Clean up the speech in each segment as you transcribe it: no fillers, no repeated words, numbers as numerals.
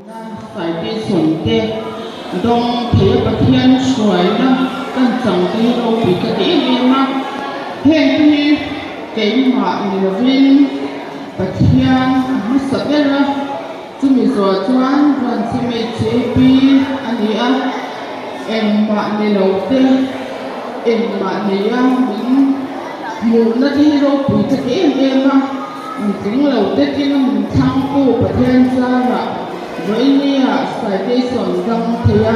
Citation te dawng thei a Pathian hruaina kan chang te hi ropui ka ti em em a, heng te hi keimah ni lovin Pathian a hmasa ber a, chumi zawh chuan Branch MHAP a ni a, engmah ni lo te engmah nei a min hmuhna te hi ropui ka ti em em a. Mitling lo te tlinga min thlangtu Pathian zarah vawinia citation dang thei a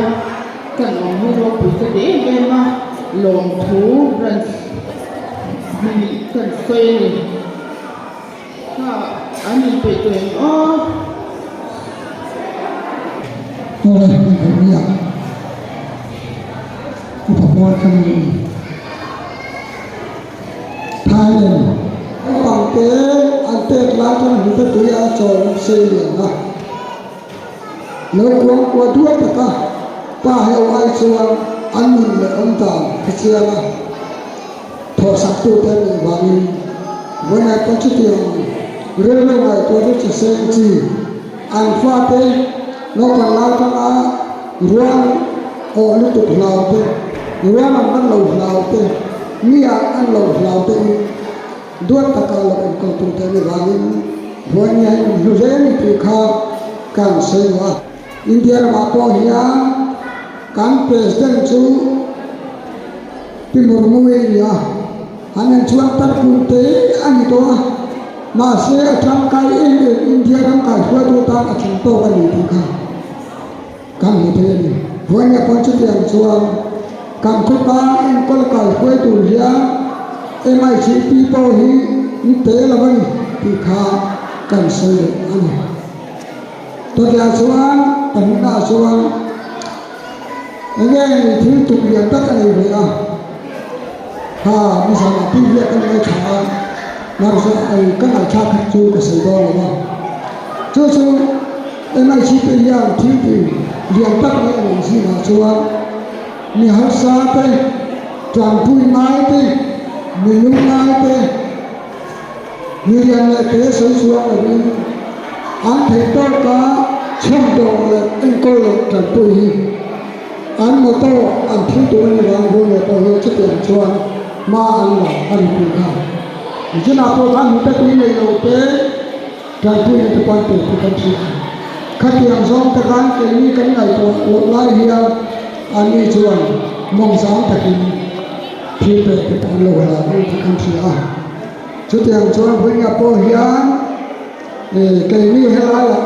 kan awm hi ropui ka ti em em a, lawmthu branch hi kan sawi a ni. Kha an inpeih tawh em aw? Awle min theih mai a, upa pawl ka ni. Thailand naupangte an pek lai chuan hnute tui a chawl sei lian a, lo kuang kuah duai tak a, pa heu ai chuan an nun leh awm dan kha chiang a, thawhsaktute an nih vangin vawiinah pawh chutiang rilru ngaihtuah chu che seng chi an fate naupang lai tanga rual awh lutuk hlau te, rual an man lo hlau te, mi ah an lo hlau te in duat taka lo enkawl tu te ni vangin vawiin hian in hlu hle ni tih kha kan sawi lo a. India ramah pawh hian kan President chu Pi Murmu-i a ni a, an en chuan tarkun te a ni tawh a, mahse a tangkai em em India ram kaihruaitu tan a tling tawk a ni tih kha. Kan hmu thei a ni. Vawiin pawh chutiang chuan kan khawpa enkawl kal hruai tur hian MICP pawh hi ni te lo a ni tih kha kan sawi leh a ni. Tawhtiah chuan pahnihnaah chuan enge thil tum lian tak a nei ve a, kha nizanah tih hian kan ngaithla a, mahse ka ngaithla khat chu ka sawi dawn lo va, chu chu. MICP hian thil ti lian tak mai a neih zingah chuan mi harsa te, tanpui ngai te, mi lung ngai te, mi lian leh te sawi chhuak lovin an theih tawka chhawmdawng leh enkawl leh tanpui hi an motto an thil tum a ni vang vur leh pawh hi chutiang chuan hma an la a ni tih kha. Nichinah pawh khan hnute tui nei lo te, Tanpuina te pawh an pe tih kan hria a. Khatiang zawng te khan keini kan ngaihtuah loh lai hian anni chuan mawngzang takin thil pek te pawh an lo hla ang tih kan hria a. Chutiang chuan vawiinga pawh hian keini helaiah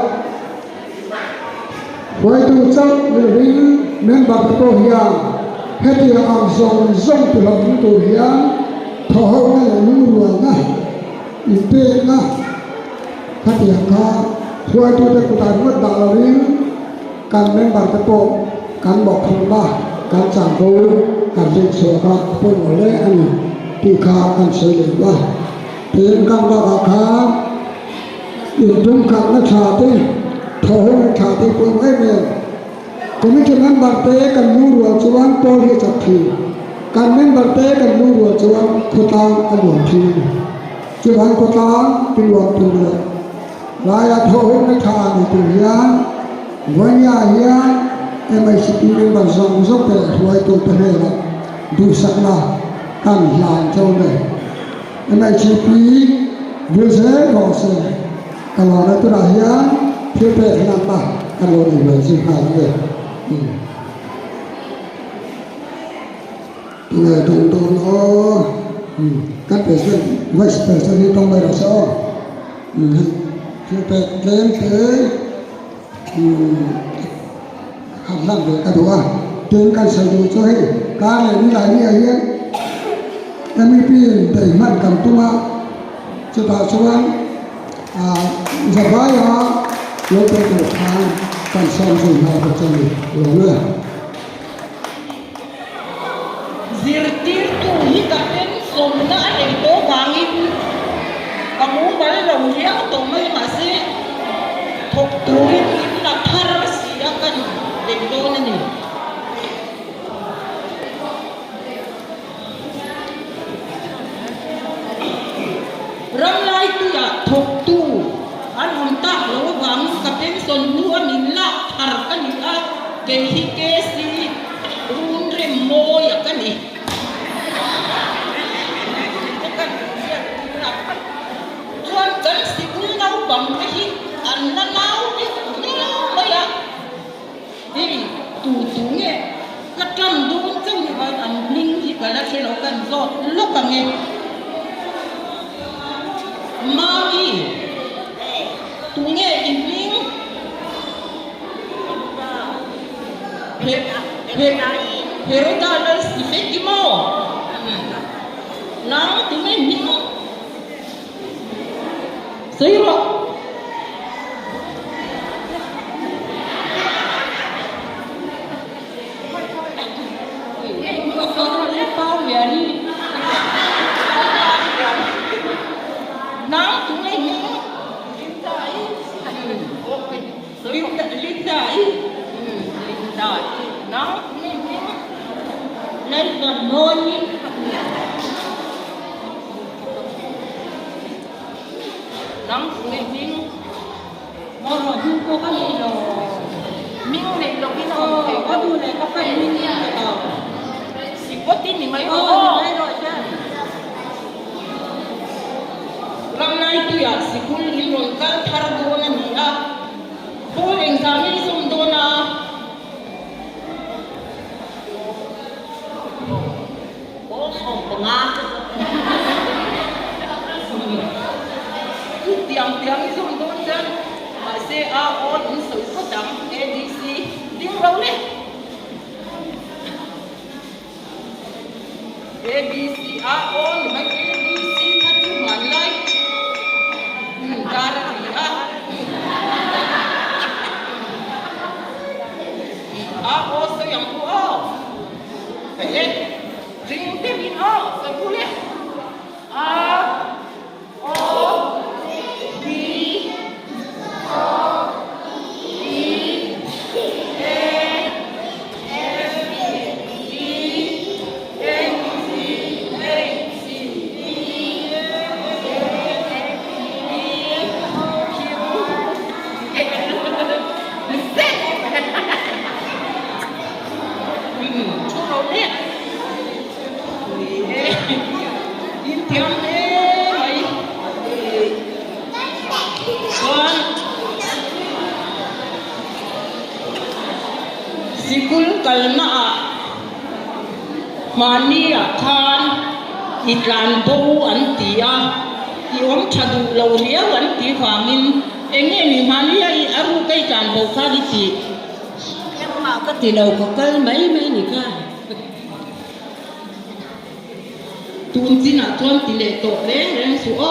hruaitu chauh ni lovin member te pawh hian hetiang ang zawng zawng ti hlawhtling tur hian thawhhona leh lungrualna Inpekna khatiang kha hruaitute kutah ringawt dah lovin kan member te pawh kan mawhphurhna kan chanvo kan rin chhuah kha a pawimawh hle a ni tih kha kan sawi leh duh a. Tin, kan bakah khan inpumkhatna tha te, thawhhawmna tha te pawimawh em em. Committee member te kan lu rual chuan pawl hi a chak thin. Kan member te kan lu rual chuan khawtlang a nuam thin a ni. Chuvang khawtlang ti nuam tur leh laia thawhhawmna tha ni tur hian Vawnia hian MHP member zawng zawng te leh hruaitu te hnenah duhsakna kan hlan cho nei. MHP vil zel rawh se. Ka lawm e tunah hian thil pek hlanna kan lo nei ve zing nghal ang e. Tunge tawng dawn aw. Kan president vice president hi tawng mai rawh se aw. Hei thil pek tlem te han hlan ve ka duh a. Tin kan sawi duh chu hei kar leh nilai ni ah hian MEP in bei hman kan tum a. Chutah chuan Zavaia lo pe tur khan kan sawm zui nghal bawk chu a ni lo e. Zirtirtu hi ka pensawmna a nei tawh vangin ka mumal lo riau tawh mai mahse thawk turin min la thar si a kan nei dawn a ni. Ramlai tuiah thawktu an awm tak loh avangin ka pension hnu a min lak. Heroda lal si vek i maw? Nang tunge hming sawi rawh. Nang tunge hming Linda-i Linda-i nang tunge hming Lalvanmawii Nang tunge hming Maw hming pawh ka nei lo. Hming neih lohin a awm thei ka duh leh ka fan hming hi a ni lo. Sipawt i ni mai rawh aw. Ni mai rawh hian. Ramlaituiah sikul in rawn kal thar dawn a ni a, pawl engzah nge i zawm dawn a? Pawl 15 ka zawm. Tiang tiang i zawm dawn chuan mahse a aw in sawi phawt ang ADC ding ro le. ABC a aw ni mai ABC kha chu hmanlai dar a ni a. A aw sawi ang u aw. Hei le, ring deuhin aw sawi u le. A O B O D A F G H H E P Q Z. Thu ro leh. Ni e, in thiam hle mai. Chuan sikul kalna ah mahni ah khan i tlan bo an ti a, i awm tha duh lo riau an tih vangin eng nge ni mahni a i a ruk a i tlan bo khan i tih? Engmah ka ti lo, ka kal mai mai ni kha. Tun chinah chuan ti leh tawh reng reng suh aw.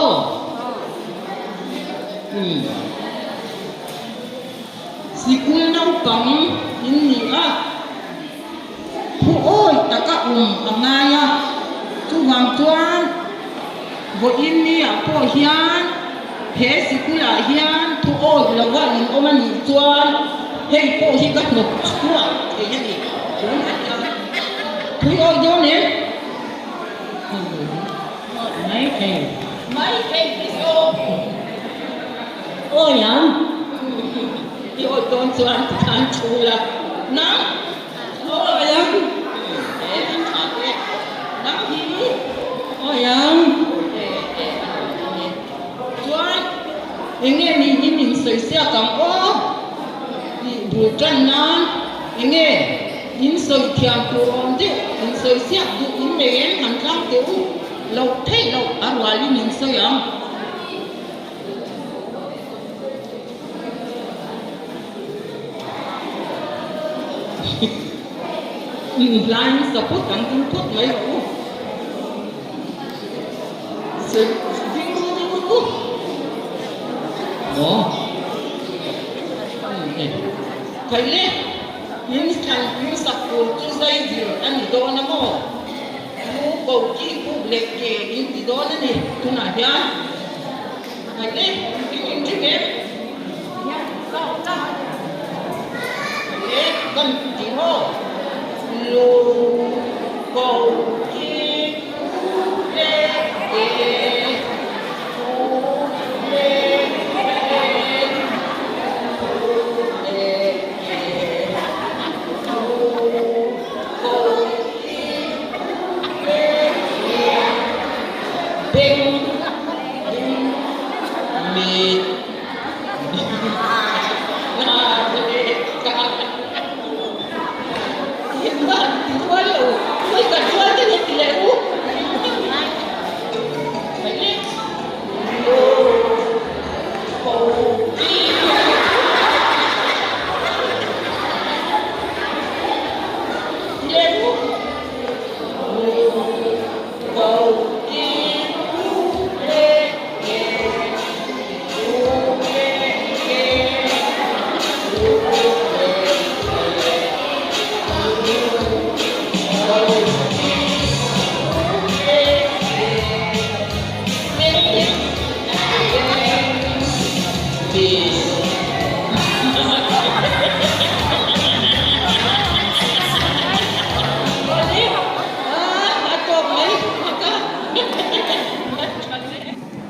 Umm. Sikul naupang in ni a, thu awi taka awm a ngai a, chuvang chuan vawiin ni ah pawh hian he sikul ah hian thu awi lova in awm a nih chuan hei pawh hi ka hnawt chhuak thei a ni. Thui awi dawn em? Mai thei. Mai thei ti saw. Awi ang. I awi dawn chuan ti khan thu la. Nang. Awi ang. E an tha te. Nang hi. Awi ang. E e an awi dawn e. Chuan enge ni in in sawi siak ang aw. Tih bul tan nan enge. In sawi thiam tur awm deuh, in sawi siak duh in nei em han tlang teh u, loh theih loh a rualin in sawi ang. In hlain support ang ding phawt mai rawh u. Sawi ding ru ding ru u. Aw. Khaih le. In thlan in sak tur chu zai zir a ni dawn a maw? Lu ko ki kuk leh ke in ti dawn a ni tunah hian. Ngaih le, in inring em? Ngaih le, kan ti maw? Lu ko ki kuk leh ke kuk leh ke kuk leh.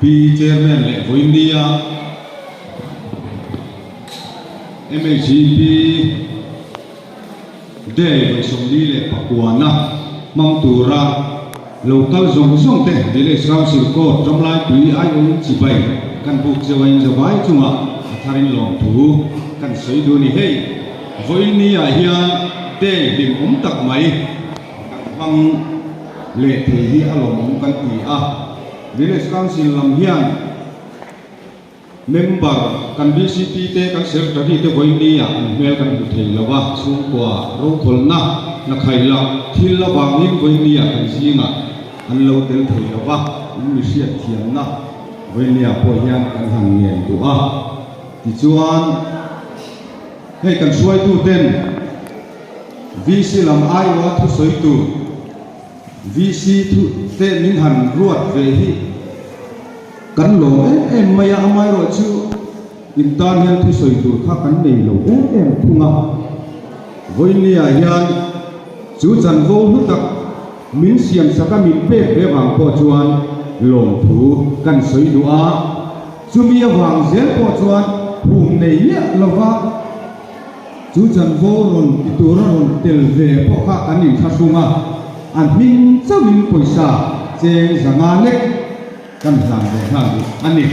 Pi Chairman leh Vawinia MHEP Day vawi 44na hmang tura lo kal zawng zawng te Village Council Court Ramlaipui aiawhin chibai kan buk cheu a inzavai chungah a tharin lawmthu kan sawi duh a ni. Hei Vawinia hian Day hlimawm tak mai kan hmang leh thei hi a lawmawm kan ti a, Village Council lam hian member kan VCP te kan Secretary te vawinia an hmel kan hmu thei lo a, chhungkua rokhawlhna hnakhai lah thil avangin vawinia kan zingah an lo tel thei lo va, in mi hriat thiamna vawinia pawh hian kan han ngen duh a, tichuan hei kan hruaituten VC lam aiawha thusawi tur VC thu te min han ruat ve hi kan lawm em em mai a, amaherawh chu in tan hian thusawi tur kha kan nei lo em em thung a. Vawinia hian chu chanvo hlu tak min siam sak a min pek ve vang pawh chuan lawmthu kan sawi duh a, chumi avang zel pawh chuan phum nei miah lova, Chu chanvo rawn ti tura rawn tel ve pawh kha kan inthlahrung a, a hming chauhin pawisa cheng 500 lek kan hlan ve nghal duh a ni.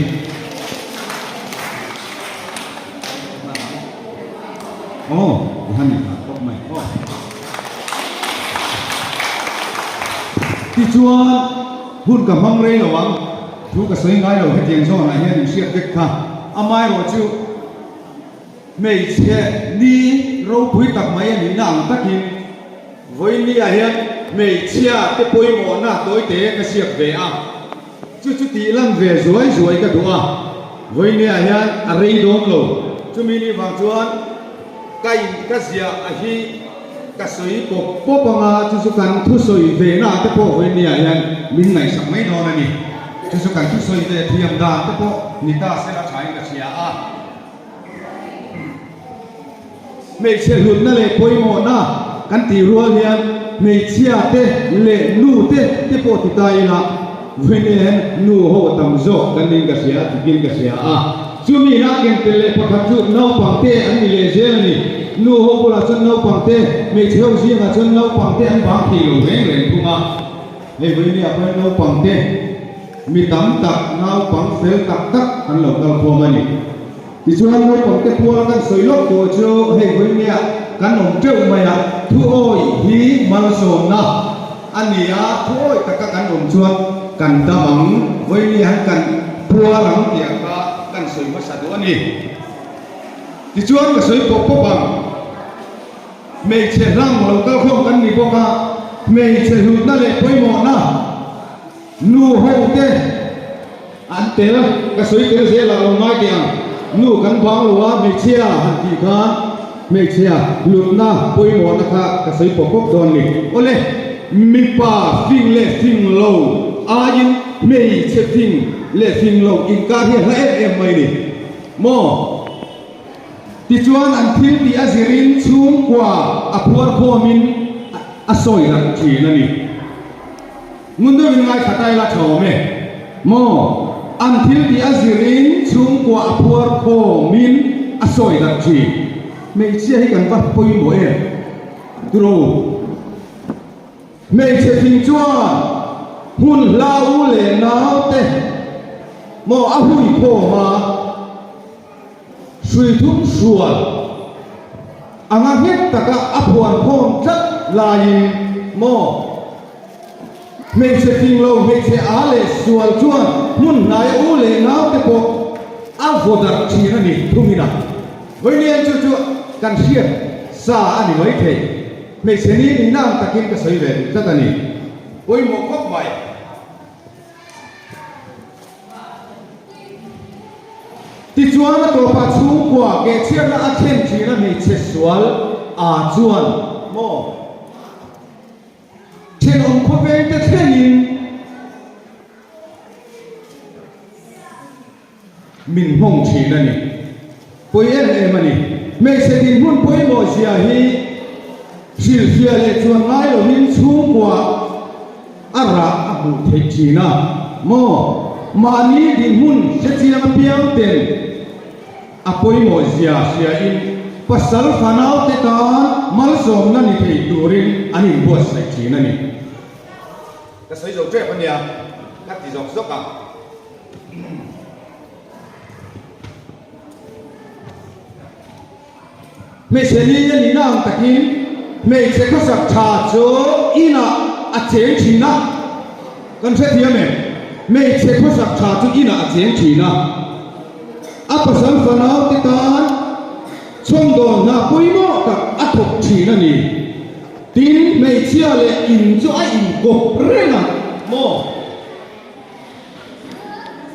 Aw, ti han inhlan pawp mai aw. Tichuan, hun ka hmang rei lo ang, thu ka sawi ngai lo hetiang zawnah hian inhriat vek kha, amaherawhchu, Hmeichhe ni ropui tak mai a nihna ang takin vawinia hian hmeichhia te pawimawhna tawite ka siak ve a, chu chu tih lan ve zuai zuai ka duh a, vawinia hian a rei dawn lo. Chumi ni vang chuan ka in ka ziah a hi ka sawi pawp pawp ang a, chu chu kan thusawi ve na te pawh vawinia hian min ngaihsak mai dawn a ni. Chu chu kan thusawi ve thiam dan te pawh ni ta sela thain ka hria a. Hmeichhe hlutna leh pawimawhna kan tih rual hian hmeichhia te leh nu te te pawh ti ta ila vawiin hian nu ho tam zawk kan niin ka hria a, tikin ka hria a. Chumi ina ken tel leh pakhat chu naupang te an ni leh zel a ni. Nu ho bulah chuan naupang te, hmeichhe ho zingah chuan naupang te an bang thei lo reng reng thung a. Hei vawiin ah pawh hian naupang te. Mi tam tak naupang fel tak tak an lo kal khawm a ni. Tichuan naupangte puala kan sawi lawk tawh chu hei vawinia kan awm teuh mai a, thuawi hi malsawmna a ni a, thuawi taka kan awm chuan kan dam ang, vawinia han kan pual ang tih ang kha kan sawi hmasa duh a ni. Tichuan ka sawi pawp pawp ang. Hmeichhe hlang lo kal khawm kan ni bawk a, hmeichhe hlutna leh pawimawhna, Nu ho te an tel, ka sawi tel zel ah lo ngai teh ang. Nu kan bang lo a, hmeichhia han tih khan hmeichhia hlutna pawimawhna kha ka sawi pawp pawp dawn ni. Awle, mipa fing leh fing lo aiin hmeichhe fing leh fing lo inkar hi a hla em em mai ni maw? Tichuan an thil tih a zirin chhungkua a phuar khawmin a sawi rak thin a ni. Ngun deuhin ngaithla ta ila tha awm e. Maw? An thil tih a zirin chhungkua a phuar khawmin a sawi rak thin. Hmeichhia hi kan va pawimawh em? Turo. Hmeichhe thing chuan hmun hla u leh nau te maw a hui khawm a. Hrui thum hrual anga nghet taka a phuan khawm tlat laiin maw hmeichhe fing lo hmeichhe a leh sual chuan hmun hnaia u leh nau te pawh a vaw darh thin a ni thungin a. Vawiin chu chu kan hriat sa a ni maithei. Hmeichhe ni nihna ang takin ka sawi ve duh tlat a ni. Pawimawh khawp mai. Tichuan a tawpah chhungkua kehchhiatna a thlen thin a hmeichhe sual a chuan maw thenawm khawveng te thlengin Min nghawng thin a ni. Pawi em em a ni. Hmeichhe dinhmun pawimawh zia hi hrilhfiah leh chuan ngai lovin chhungkua a rah a hmuh theih thin a maw? Mahni dinhmun hrechiang apiang ten a pawimawh zia hriain pasal fanaute tan malsawmna ni thei turin an inbuatsaih thin a ni. Ka sawi zo tep a nia, ka ti zawk zawk a. Hmeichhe ni a nihna ang takin hmeichhe khawsak tha chu inah a cheng thin a, kan hrethiam em? Hmeichhe khawsak tha chu inah a cheng thin a, a pasal fanau te tan chhawmdawl hna pawimawh tak a thawk thin a ni. Tin, hmeichhia leh in chu a inkawp reng a maw?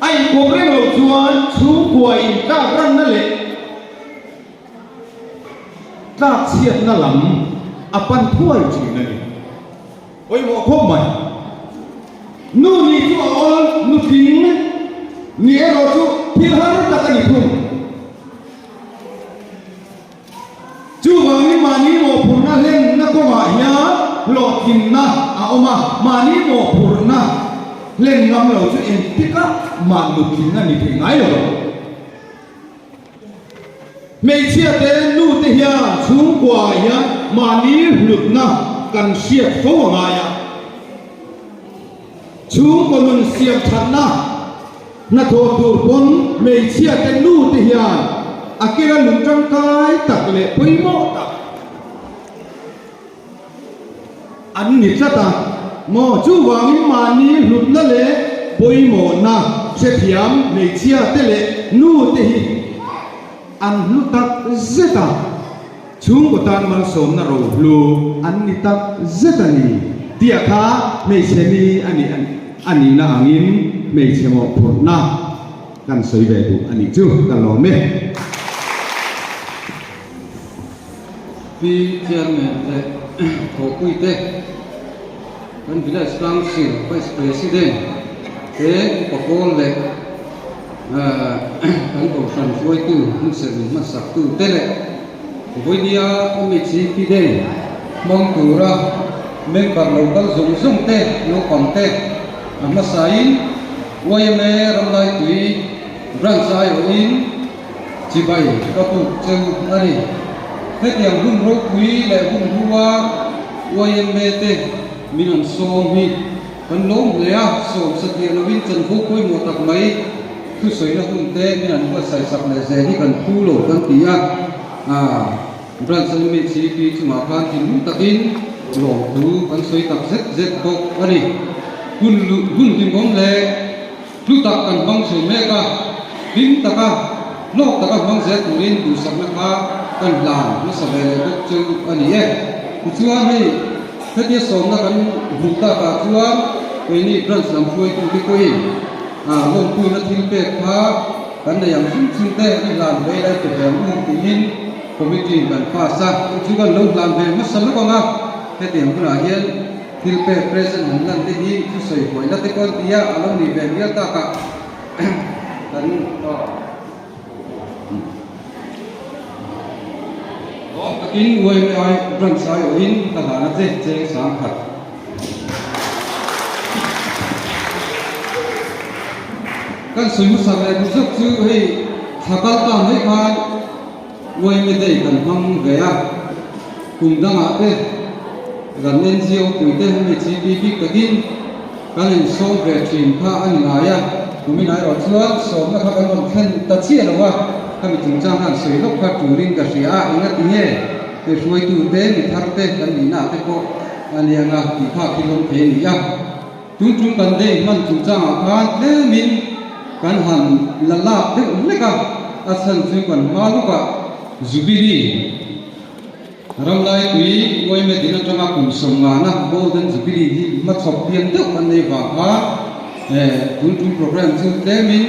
A inkawp reng loh chuan chhungkua intlak ranna leh tlak chhiatna lam a pan thuai thin a ni. Pawimawh khawp mai. Nu nih chu a awl, nutling nih erawh chu thil har tak a ni thung. Chuvangin mahni mawhphurhna hlenna kawngah hian hlawhtlinna a awm a, mahni mawhphurhna hlen ngam lo chu engtikah mah nutling a ni thei ngai lo. Hmeichhia te nu te hian chhungkuaah hian mahni hlutna kan hriat fo a ngai a, chhungkaw nun siam thatna, Hnathawh tur pawn hmeichhia te nu te hian a kela lung tangkai tak leh pawimawh tak an ni tlat a maw? Chuvangin mahni hlutna leh pawimawhna hrethiam hmeichhia te leh nu te hi an hlu tak zet a. Chhungkaw tan malsawmna rohlu an ni tak zet a ni tih kha hmeichhe ni a nih a nihna angin hmeichhe mawhphurhna kan sawi ve duh a nih chu ka lawm e. Pi Chairman leh thawhpuite, kan Village Council Vice President te Upa Pawl leh Kan kohhran hruaitu hmunserh min hmasak tu te leh vawinia MHCP Day hmang tura member lo kal zawng zawng te naupang te a hmasain yma Ramlaitui Branch aiawhin chibai ka puk cheu a ni. Hetiang hun ropui leh hun hlua yma te min an sawm hi Kan lawm hle a, sawm satliah lovin chanvo pawimawh tak mai thusawina hun te min an buatsaih sak leh zel hi kan phu lo kan ti a, Branch MHCP chungah khan thinlung takin lawmthu kan sawi tak zet zet bawk a ni. Hun hun hlimawm leh hlu tak kan hmang chho mek a, hlim taka hlawk taka hmang zel turin duhsakna kha kan hlan hmasa ve leh bawk chu a ni e. Tichuan hei. Hetia sawmna kan hmuh takah chuan keini branch lam hruaitute pawhin lawmpuina thil pek kha kan nei ang chung chung te i hlan ve ila i pe ve ang u tiin committee in kan pass a, chu chu kan lo hlan ve hmasa lawk ang a, hetiang hunah hian thil pek present han lan te hi chu sawi huai la te pawh an ti a, a lo nih ve mial takah kan Takin YMI branch aiawhin ka hlan a che cheng 10,000. Kan sawi hmasa leh duh zawk chu hei thla kal ta mai khan YMA Day kan hmang ve a, kum dangah te kan NGO puite MHCP bik takin Kan insawm ve thin kha a ni ngai a, kumin erawh chuan sawmna kha kan rawn thlen ta chiah lo a, khami chungchang khan sawi lawk kha turin ka hria a, enga ti nge hei hruaitute mi thar te kan nihna ah te pawh a ni anga tih kha thil awm thei a ni a. Tun tum kan day hman chungchangah khan tlemin kan han la lak deuh hlek a, a chhan chu kan hma lawkah Jubilee, Ramlai tui Uaime din atanga kum 50na Golden Jubilee hi hmachhawp pian deuh an nei vang kha tun tum program chu tlemin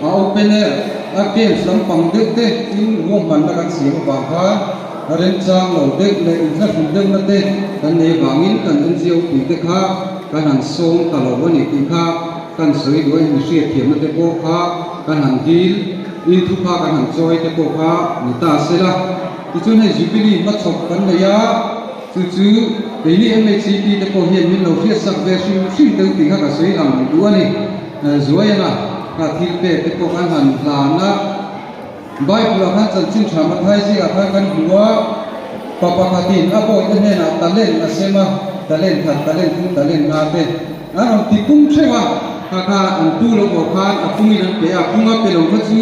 a open air a games lampang deuh te tin ruahmanna kan siam avang khan remchang lo deuh leh inthlahrun deuhna te kan nei vangin kan NGO pui te kha kan han sawm ta lo a ni tih kha kan sawi duh a inhriatthiamna te pawh kha kan han dil in thupha kan han chawi te pawh kha ni ta sela. Tichuan hei Jubilee hmachhawp kan nei a, chu chu keini MHCP te pawh hian min lo hriatsak ve hrim hrim deuh tih kha ka sawi lang duh a ni. Zuai anga kha thil pek te pawh kan han hlan a. Bible ah khan chanchin tha Mathai zingah khan kan hmu a, pa pakhatin a bawihte hnenah talent a sem a, talent khat, talent thum, talent nga te an rawn ti pung theuh a, kha kha an pu lo pawh khan a pungin an pe a, punga pe lo kha chu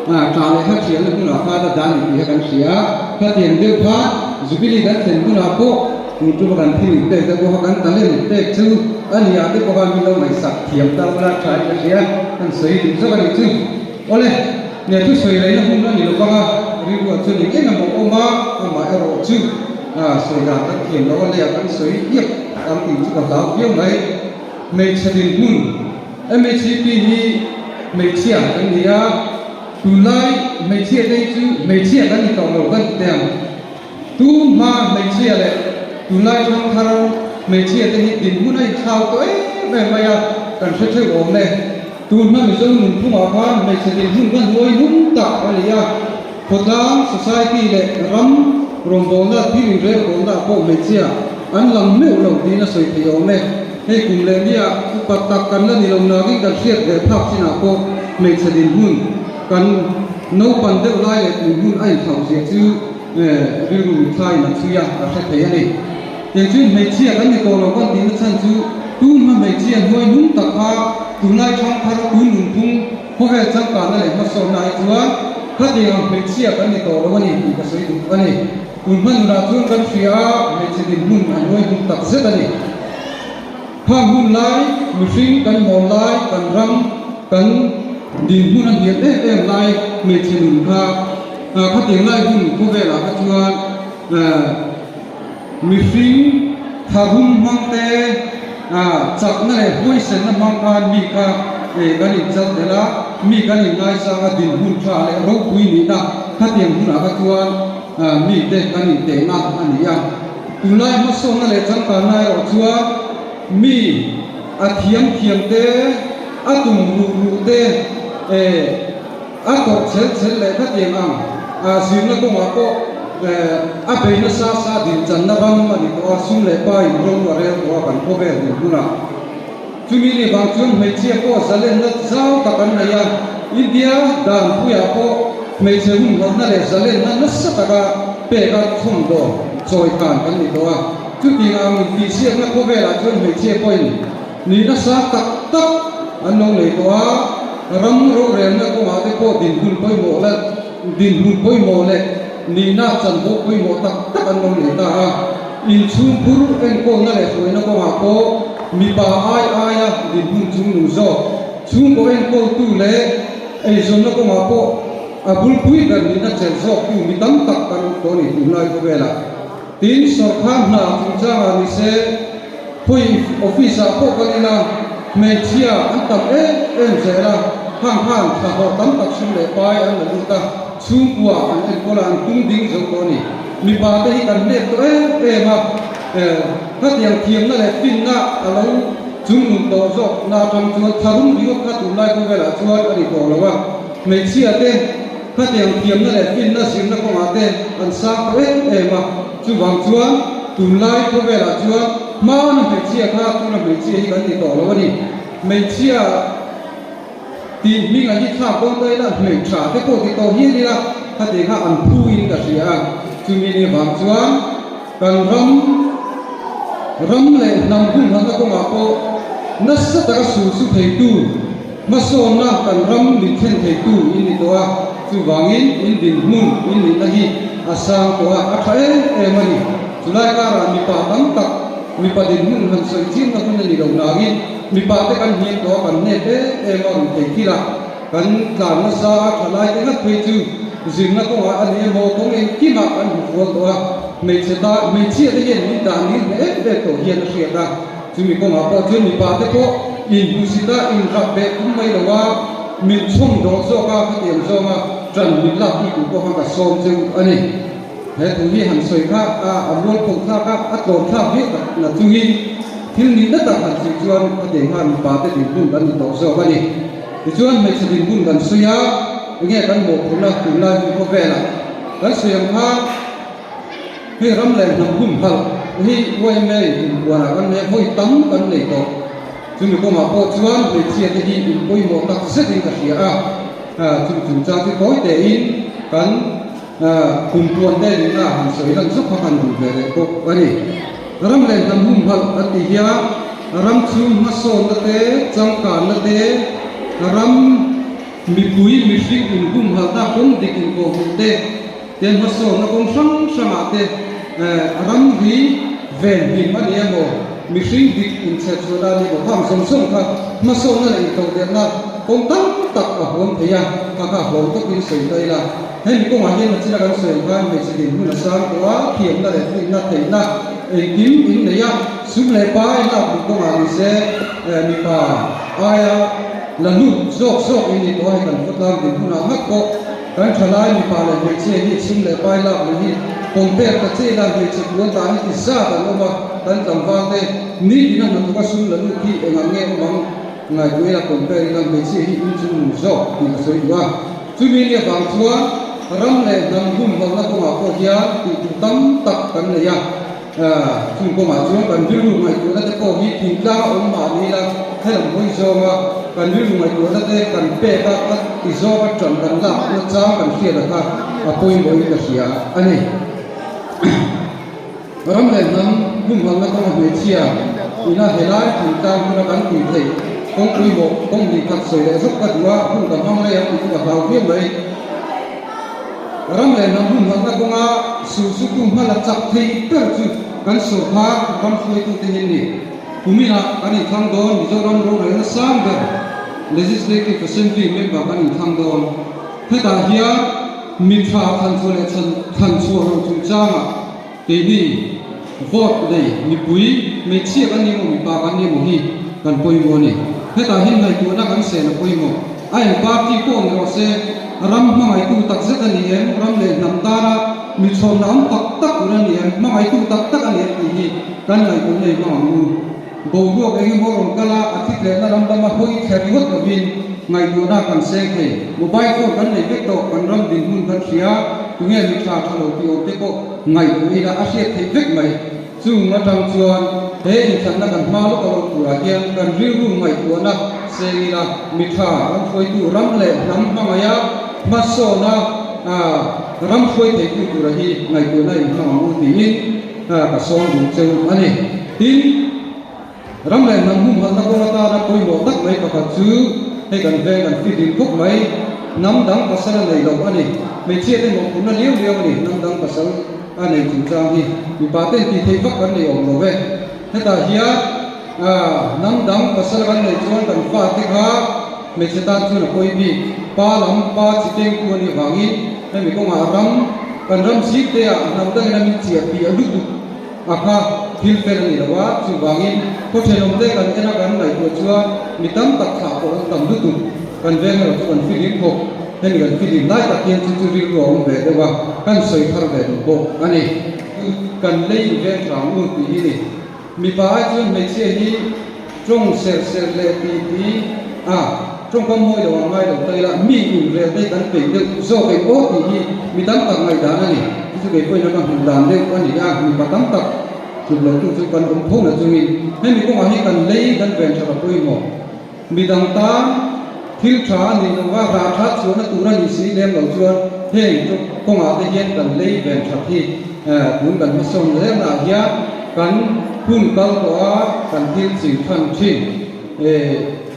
tah leh kha thianna hmunah khan a dan tih kha kan hria. Khatiang deuh kha Jubilee kan thlen hunah pawh tun tuma kan thil in pek te pawh kha kan talent pek chu a ni ah te pawh khan min lo ngaihsak thiam ta ula tha in ka hria, kan sawi duh zawk a nih chu. Awle, nge thu sawi reina hun a ni lo vang a, rilruah chuan eng eng emaw awm a, amah erawh chu sawi dan kan thiam lo a leh a kan sawi iak ang tih chu ka hlau viau mai. Hmeichhe dinhmun, MHCP hi hmeichhia kan ni a, tunlai hmeichhia te hi chu hmeichhia kan ni tawh lo kan ti teh ang. Tu hma hmeichhia leh tunlai thangthar hmeichhia te hi dinhmun a inthlau tawh em em mai a, kan hre theuh awm e. Tun hma Mizo nunphungah khan hmeichhe dinhmun kan huai hnung tak a ni a, khawtlang, society leh ram rawngbawlna thil inrelbawlna ah pawh hmeichhia an lang meuh lo tiin a sawi thei awm e. Hei kum leh nia upat tak kan la ni lo nakin kan hriat ve phak chinah pawh hmeichhe dinhmun kan naupan deuh lai leh tun hun a inthlauh zia chu Rilru mithlain a chhui a, a hre thei a ni. Kei chuan hmeichhia kan ni tawh lo kan tihna chhan chu tun hma hmeichhia hnuai hnung tak kha tunlai thangthar tun nunphung khawvel changkanna leh hmasawnna hi chuan khatiang ang hmeichhia kan ni tawh lo a ni tih ka sawi duh a ni. Tun hma nunah chuan kan hria a, hmeichhe dinhmun a hnuai hnung tak zet a ni. Khang hun lai, mihring kan mawl lai, kan ram, kan dinhmun a hniam em em lai hmeichhe nun kha khatiang lai hun khawvelah kha chuan mihring tharum hmang te, chakna leh huaisenna hmang khan mi kha kan inchal tel a, mi kan inngaisang a, dinhmun tha leh ropui nihna khatiang hunah kha chuan mite kan intehna a ni a. Tunlai hmasawnna leh changkanna erawh chuan mi a thiam thiam te, a tum ruh ruh te, eh a tawrh chel chel leh khatiang ang zirna kawngah pawh eh a bei nasa sa dinchanna ram a ni tawh a, sum leh pa in ro a rel tawh a kan khawvel din hunah. Chumi ni vang chuan hmeichhia pawh zalenna zau tak an nei a, India danpuiah pawh hmeichhe humhalhna leh zalenna nasa taka pek a thawmhnaw chawi khan kan ni tawh a. Chutiang ang intihsiakna khawvelah chuan hmeichhia pawhin ni nasa tak tak an lo nei tawh a, ram rorelna kawngah te pawh dinhmun pawimawh la dinhmun pawimawh leh nihna chanvo pawimawh tak tak an lo nei ta a. Inchhungkhur enkawlna leh hruaina kawngah pawh mipa ai aia dinhmun chungnung zawk, chhungkaw enkawltu leh eizawnna kawngah pawh a bulpui ber nihna chelh zawktu mi tam tak kan awm tawh a ni tunlai khawvelah. Tin, sawrkar hna chungchangah ni se, khawi office-ah pawh kal ila hmeichhia an tam em em zel a, khang khan thlahlawh tam tak sum leh pai an la lut a, Chhungkua an enkawl a, an tung ding zo tawh a ni. Mipa te hi kan hnep tawh em em a, khatiang thiamna leh finna a lo chungnun tawh zawk na atang chuan tharum ringawt kha tunlai khawvelah chuan a ni tawh lo a. Hmeichhia te khatiang thiamna leh finna zirna kawngah te an sang tawh em em a, chuvang chuan tunlai khawvelah chuan hmana hmeichhia kha tuna hmeichhia hi kan ni tawh lo a ni. Hmeichhia. Tih hming a hi thlak dawn ta ila hmei tha te pawh ti tawh hian ila khati kha an phu in ka hria a, chumi ni vang chuan kan ram ram leh hnam humhalna kawngah pawh nasa taka sul su theitu hmasawnna kan ram min thlen theitu in ni tawh a, chuvangin in dinhmun in nihna hi a sang tawh a, a tha em em a ni. Chulai karah mipa tam tak mipa dinhmun han sawi chiamna hun a ni lo nangin, Mipa te kan hniam tawh a, kan hnep em em a, rawn thei thil a, kan tlan nasa a, thalai te ngat phei chu zirna kawngah a ni emaw kawng engkimah kan hmu fual tawh a, hmeichhe ta hmeichhia te hian min dah nil hle em em tawh hian a hriat a, chumi kawngah pawh chuan mipa te pawh inhmusit a, inrap beh tum mai lo a, min chhawm dawl zawk a, khatiang zawnga ṭan min lak pui tur pawh khan ka sawm cheu a ni. He thu hi han sawi kha a a mualpho thlak a, a tlawm thlak viau tak na chungin thil nihna tak han sawi chuan a teh nghal mipa te dinhmun kan ni tawh zawk a ni. Tichuan hmeichhe dinhmun kan sawi a, enge kan mawhphurhna tunlai hun khawvelah kan sawi ang kha hei ram leh hnam humhalh hi yma in kumpuanah kan nei a, vawi tam kan nei tawh. Chumi kawngah pawh chuan hmeichhia te hi in pawimawh tak zetin ka hria a, chung chungchang chu tawi tein kan kumpuan te nihna han sawi lan zawk kha kan duh ve leh bawk a ni. Ram leh hnam humhalh kan tih hian ram chhung hmasawnna te, changkanna te, ram mipui mihring inhumhalhna kawng dik inkawhhmuh te, te hmasawnna kawng hrang hrangah te ram hi venhim a ni emaw, mihring dik inchherchhuahna a ni emaw khang zawng zawng kha hmasawnna leh intodelhna kawng tam tak a huam thei a, kha kha hlawm takin sawi ta ila. Hemi kawngah hian nachina kan sawi ang khan hmeichhe dinhmun a sang tawh a, thiamna leh finna theihna engkim innei a, sum leh pai lak duh kawngah ni se mipa aia la lut zawk zawk in ni tawh a, hei kan khawtlang dinhmunah ngat pawh Kan thalai mipa leh hmeichhia hi sum leh pai lak leh hi compare ta che ila hmeichhe puan dan hi ti zat an awm a, kan tlangval te nitin a hnathawk a sum la lut hi engah nge awm ang ngaihtuah ila compare ila hmeichhia hi in chung nung zawk tih ka sawi duh a. Chumi ni avang chuan ram leh hnam humhalhna kawngah pawh hian tih tur tam tak kan nei a. Chung kawngah chuan kan rilru ngaihtuahna te pawh hi thingtlang a awm mah ni ila, helam hawi zawnga kan rilru ngaihtuahna te kan pek a, a ti zawnga ṭan kan lak nachang kan hriat a kha a pawimawhin ka hria a ni. Ram leh hnam humhalhna kawnga hmeichhia ina helai thingtlang hmuna kan tui theih kawngpui mawh kawng hnih khat sawi leh zawk ka duh a, hun ka hmang rei ang tih chu ka hlau viau mai. Ram leh hnam humhalhna kawnga sulsutu hmala chak thei ber chu kan sawrkar ram hruaitute hi an ni. Kuminah kan inthlang dawn Mizoram rorelna sang ber Legislative Assembly member kan inthlang dawn. Hetah hian mi tha thlanchhuah leh thlanchhuah loh chungchangah keini vote nei mipui hmeichhia kan ni emaw mipa kan ni emaw hi kan pawimawh a ni. Hetah hian ngaihtuahna kan sen a pawimawh. A eng party pawh ni rawh se, ram hmangaihtu tak zet a ni em, ram leh hnam tana mi chhawmna awm tak tak tur a ni em, hmangaihtu tak tak a ni em tih hi kan ngaihtuahna i hmang ang u. Boruak eng emaw rawn kal a, a thithlehna lam lama hawi thler ringawt lovin ngaihtuahna kan seng thei. Mobile phone kan nei vek tawh, kan ram dinhmun kan hria, tunge mi tha tha lo tih awm te pawh ngaihtuah ila a hriat theih vek mai. Chung atang chuan he inthlanna kan hma lawk a lo turah hian kan rilru ngaihtuahna seng ila mi tha ram hruaitu ram leh hnam hmangaiha hmasawna ram hruai theitu tura hi ngaihtuahna inhmang ang u tiin ka sawm duh cheu a ni. Tin, ram leh hnam humhalhna kawng atana pawimawh tak mai pakhat chu hei kan veng kan fit ding khawp mai, hnam dang pasal a nei lo a ni. Hmeichhia te mawhphurhna liau liau a ni, hnam dang pasal a nei chungchang hi mipa ten tih theih vak kan nei awm lo ve. Hetah hian hnam dang pasal kan neih chuan kan fate kha hmeichhe tan chuan a pawi bik, pa lam pa chi kengtu a nih vangin hemi kawngah ram kan ram zing te ah hnam dangin a min chiah piah lutuk a kha thil fel a ni lo a, chuvangin khaw thenawmte kan en a kan ngaihtuah chuan mi tam tak thlah pawh an tam lutuk, kan veng erawh chu kan filim khawp, hemi kan filim lai tak hian chu chu rilru a awm ve deuh a, kan sawi thar ve duh bawk a ni. Kan lei veng hrang u tih hi ni. Mipa ai chuan hmeichhia hi tawng ser ser leh ti ti a, tawngkam mawi lo ang ngai lo ta ila, mi inrel te kan peih deuh zawk eng aw tih hi mi tam tak ngaihdan a ni. Chu chu kei pawhin a ka hmuh dan deuh a ni a, mipa tam tak tluk lo tu chu kan awm tho na chungin hemi kawngah hi kan lei kan ven tha ta pawimawh. Midang tan thil tha a nih loh va, rah tha chhuahna tur a nih si lem lo chuan heng chu kawngah te hian kan lei ven that hi tun kan hmasawn zelnaah hian kan hun kal tawh a, kan thil ching than thin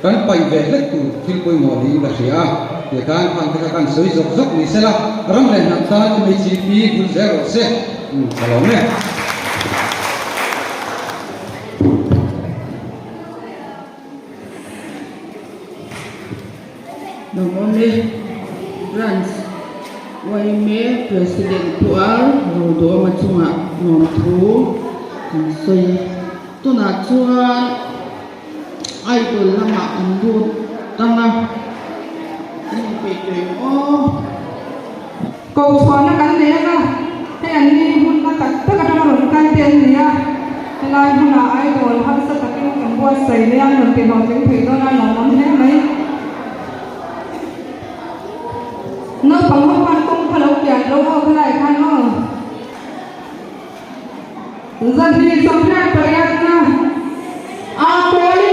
kan paih ve hlek tur thil pawimawh niin ka hria a, tikhan khang te kha kan sawi zawk zawk ni sela, ram leh hnam tan MHCP bul zel rawh se, ka lawm e. Lawmawmi Branch yma President Puar Rodawma chungah nuamthu kan sawi a, tunah chuan idol lamah an lut tang a, an inpeih tawh em aw. Kohchhuahna kan nei ang a, hei an ni hmunna tak tak atanga rawn kal te an ni a, helai hmunah idol harsa takin kan buatsaih leh a, an rawn ti hlawhtling thei dawn a, lawmawm hle mai. Naupang ho khan kawng kha lo pian lo ho khalai khan aw. 28 na a pawi.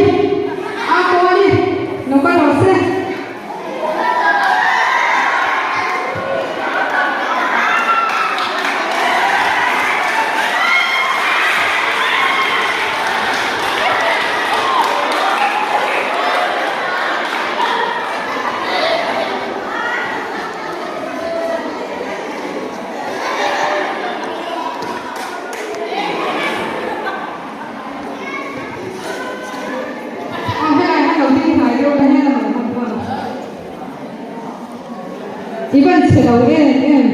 I van chhe lo em em.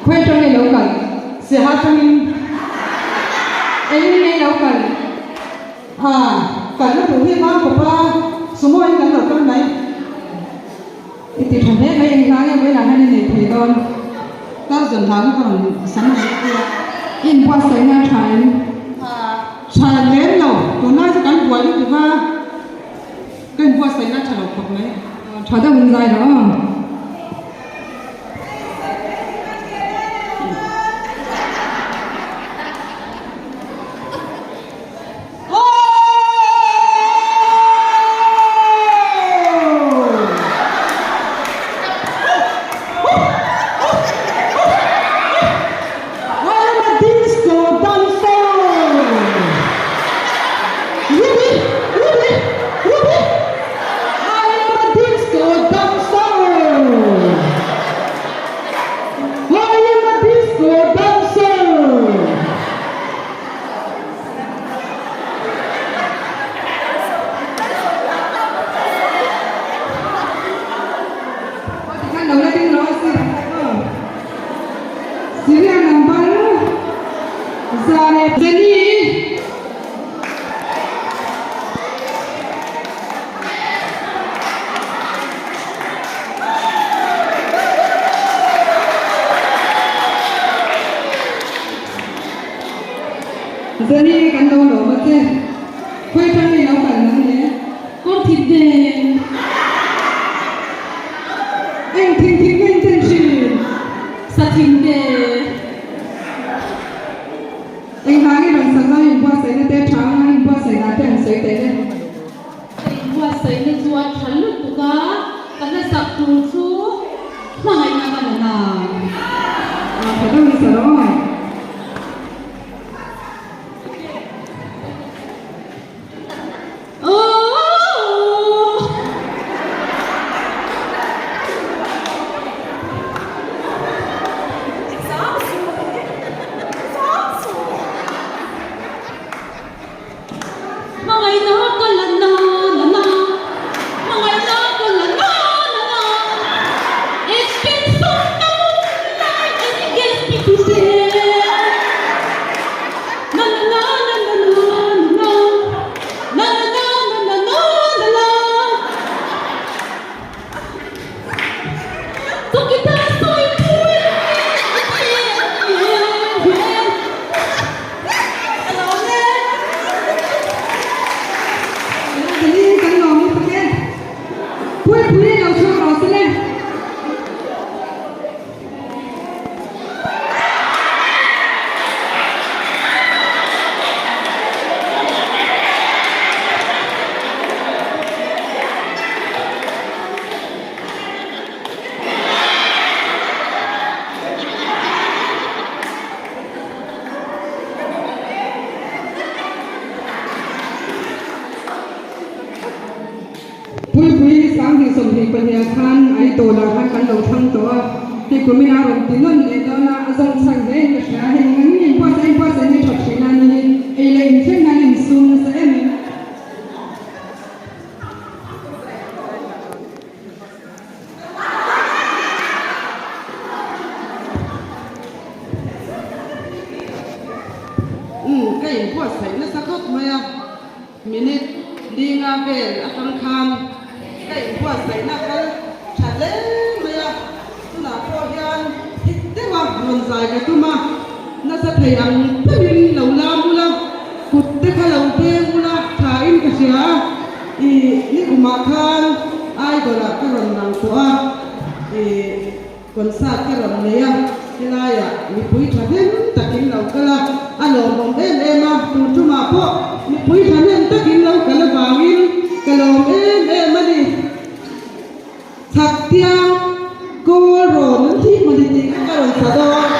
Khawi atang nge lo kal? Siaha atangin. Engin nge lo kal? Ha, kalna tur hi vang khawp a, sumo in kan lo kal mai. I ti tha hle mai, engvang nge vawilah hian i nei thei dawn? Kal zawn hlau hi ka rawn sam leh pui a. I inbuatsaihna a tha em? Ha, tha lem lo, tunlai chu kan buai lutuk a, ka inbuatsaihna a tha lo khawp mai. Tha deuh in zai rawh aw. Syria number 100 Zani kan lo lawm a che. Khawi tang nge lo kal nang le? Kawr thit nen. Eng thing thing nge in chen thin? Sa thing te. Engvang nge rawn sak lai inbuatsaihna te tha anga inbuatsaihna te an sawi teh le? Ka inbuatsaihna chu a tha lutuk a, ka hla sak tur chu hmangaihna ka la na. A tha deuh nasa rawh aw. Hmangaihna ka la na na na Hmangaihna ka la na na na It's been so long like it gets me to say Na na na na na na na Na na na na na na na na Puipui 2022 ah khan Aizawl-ah khan kan lo thlang tawh a, hei kumin a rawn ti nawn leh dawn a, a zawng chhan hle in ka hria a, hei engah nge inbuatsaih inbuatsaih hi tha thin a ni hi, ei leh inthleng hian insum nasa em em. Umm ka inbuatsaih nasa khawp mai a, minute linga vel atang khan ka inbuatsaihna kal tha hle mai a, tunah pawh hian hit deuha rawn zai ka tum a, nasa thei ang berin lo lam ula, kut te kha lo beng ula thain ka hria a. I nikumah khan Idol ah ka rawn lang tawh a, i concert ka rawn nei a, helaiah mipui thahnem takin lo kal a, a lawmawm em em a, tun tumah pawh mipui thahnem takin lo kal avangin ka lawm em em a ni. Chhaktiang kawl rawn an thih mawni tih kha ka rawn sa dawn.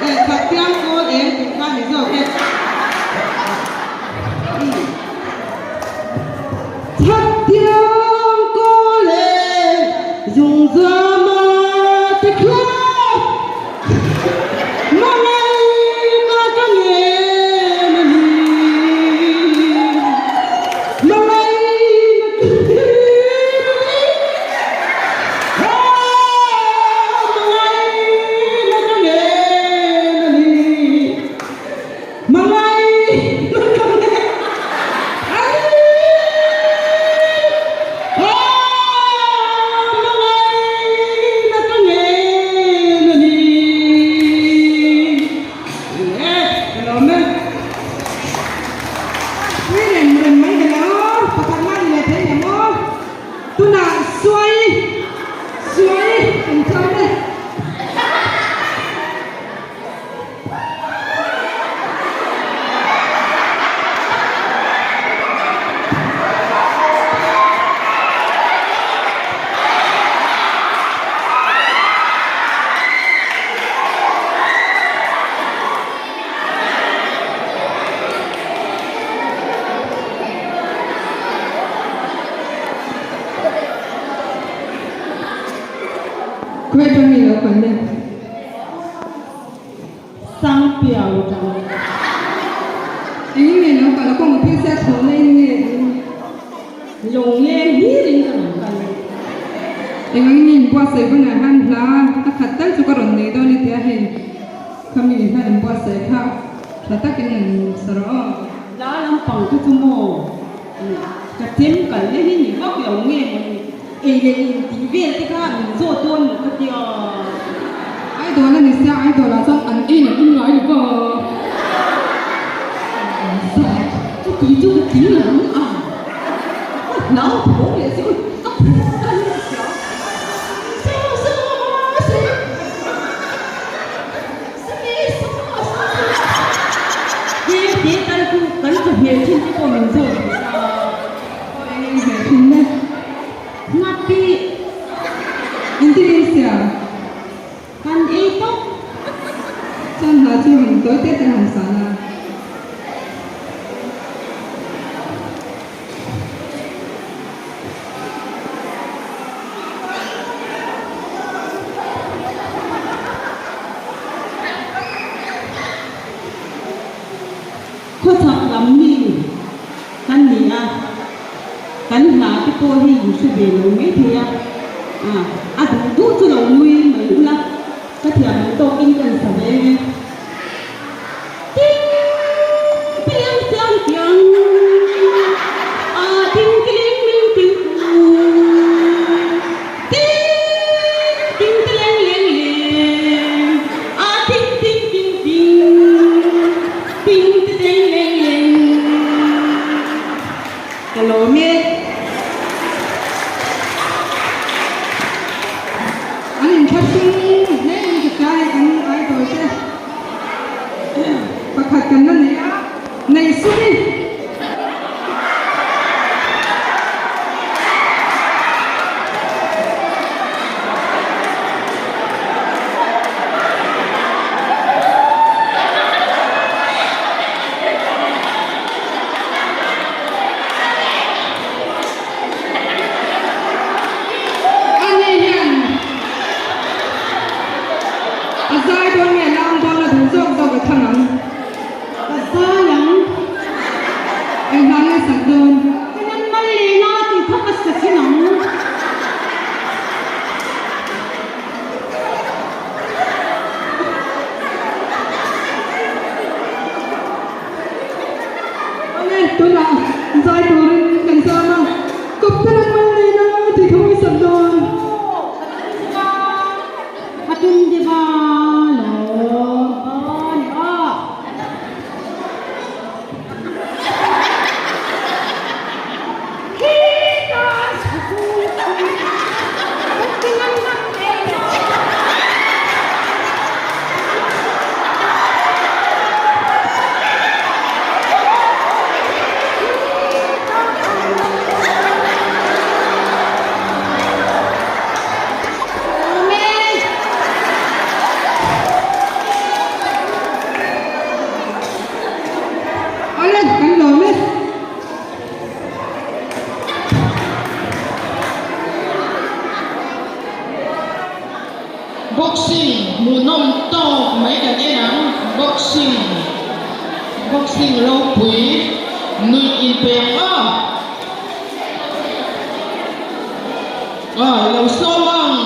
Eh, chhaktiang kawl eng tih kha ni zawk e. Chhaktiang kawl eng zungzama te kha Hmangaihna ka ngen a ni. Hmangaihna ka ngen a ni. Khawi atang nge lo kal le? Sang piau atang. Engin nge lo kal a kawng a phei sia thlawhna in nge? Lawngleng hlir in ka rawn kal. Engangin nge in buatsaih hunah hian hla a khat tal chu ka rawn nei dawn i tia hei khami hla in buatsaih kha tha takin an sa rawh aw. Hla lampang te chu maw ka chem kal na hi ni vak lo nge mawni ei leh in tih vel te kha min zawt dawn maw ka tia. Idol a ni sia idol ah chuan an ei leh in ngai lo va. Chuti chu ka tling lo ang a. Ka hlau tho leh si ui ka phur ka ni sia. He tal chu kan chawhmeh thin te pawh min zawt duh sa. Aw eng eng hmeh thin le. Ngati. Inti ding sia. Kan ei tawp. Chuan hna chu han tawi te te han san a. Khawchhak lam mi kan ni a, kan hna te pawh hi in hre ve lo mai thei a, a duh duh chu lo nui mai ula, ka thiam ang tawkin ka insa ve ang e. Ting piang chiang piang a ting tiling ming ting u Ting ting tileng leng leng a ting ting ting ting ting tileng leng leng Ka lawm e. An inthlahrung hle in ka hria hei kan idol te. Pakhat kan la nei a, nei sum i. Ani hian A zai dawn nge lam dawn a duh zawk zawk a thlang ang. Ka zai ang. Eng hla nge sak dawn? Ka nan mal lehna tih kha ka sa thin ang. Awle, tunah zai turin kan zam a, kawpte nan mal lehna tih kha mawi sak dawn. A tum deuh a lawm a ni a. Awle, kan lawm e. Boxing hmuhnawm tawk mai kan en ang, boxing boxing ropui nuih inpe ang aw. Aw i lo sawm ang.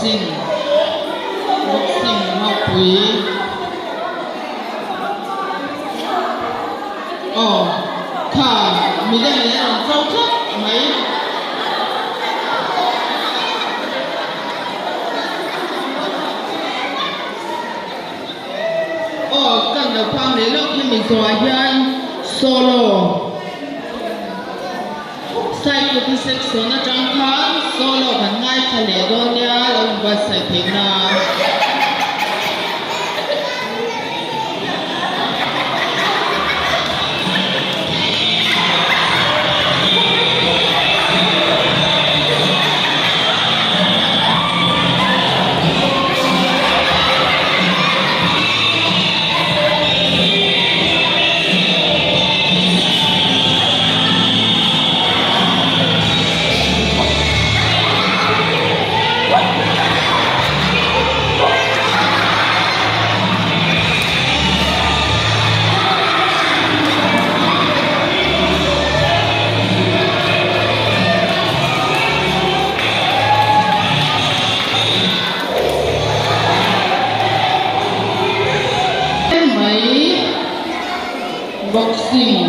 Boxing Boxing ropui Aw kha midang in a rawn cho thlap mai. Aw kan lo phang leh lawk hemi zawhah hian solo Saikuti section atang khan solo kan ngaithla leh dawn nia lo inbuatsaih theih nan. Mai boxing.